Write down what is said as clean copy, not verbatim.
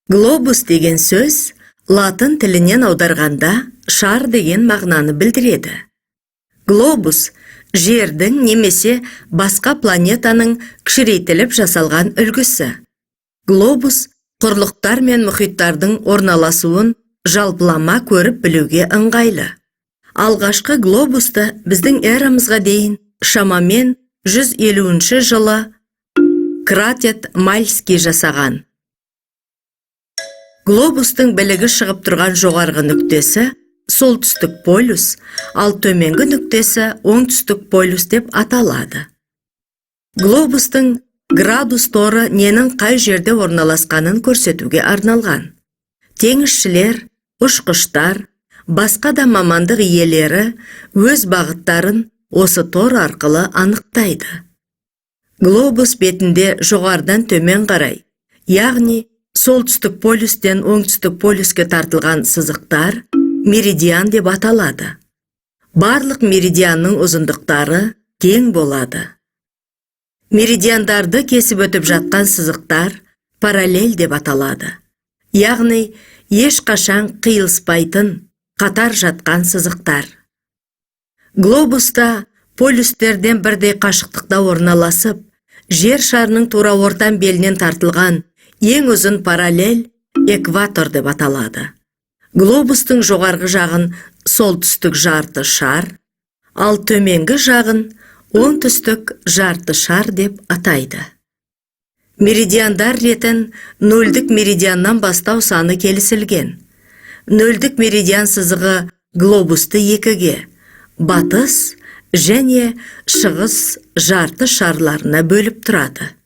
Глобус деген сөз латын тілінен аударғанда шар деген мағынаны білдіреді. Глобус – жердің немесе басқа планетаның кішірейтіліп жасалған үлгісі. Глобус құрлықтар мен мұхиттардың орналасуын жалпылама көріп білуге ыңғайлы. Алғашқы глобусты біздің эрамызға дейін шамамен 150 жылы Кратет Мальский жасаған. Глобустың білігі шығып тұрған жоғарғы нүктесі солтүстік полюс, ал төменгі нүктесі оңтүстік полюс деп аталады. Глобустың градус торы ненің қай жерде орналасқанын көрсетуге арналған. Теңізшілер, ұшқыштар, басқа да мамандық иелері өз бағыттарын осы тор арқылы анықтайды. Глобус бетінде жоғарыдан төмен қарай, яғни солтүстік полюстен оңтүстік полюске тартылған сызықтар меридиан деп аталады. Барлық меридианның ұзындықтары тең болады. Меридиандарды кесіп өтіп жатқан сызықтар параллель деп аталады. Яғни ешқашан қиылыспайтын, қатар жатқан сызықтар. Глобуста полюстерден бірдей қашықтықта орналасып, жер шарының тура ортан белінен тартылған ең ұзын параллель экватор деп аталады. Глобустың жоғарғы жағын солтүстік жарты шар, ал төменгі жағын оңтүстік жарты шар деп атайды. Меридиандар ретін нөлдік меридианнан бастау саны келісілген. Нөлдік меридиан сызығы глобусты екіге, батыс және шығыс жарты шарларына бөліп тұрады.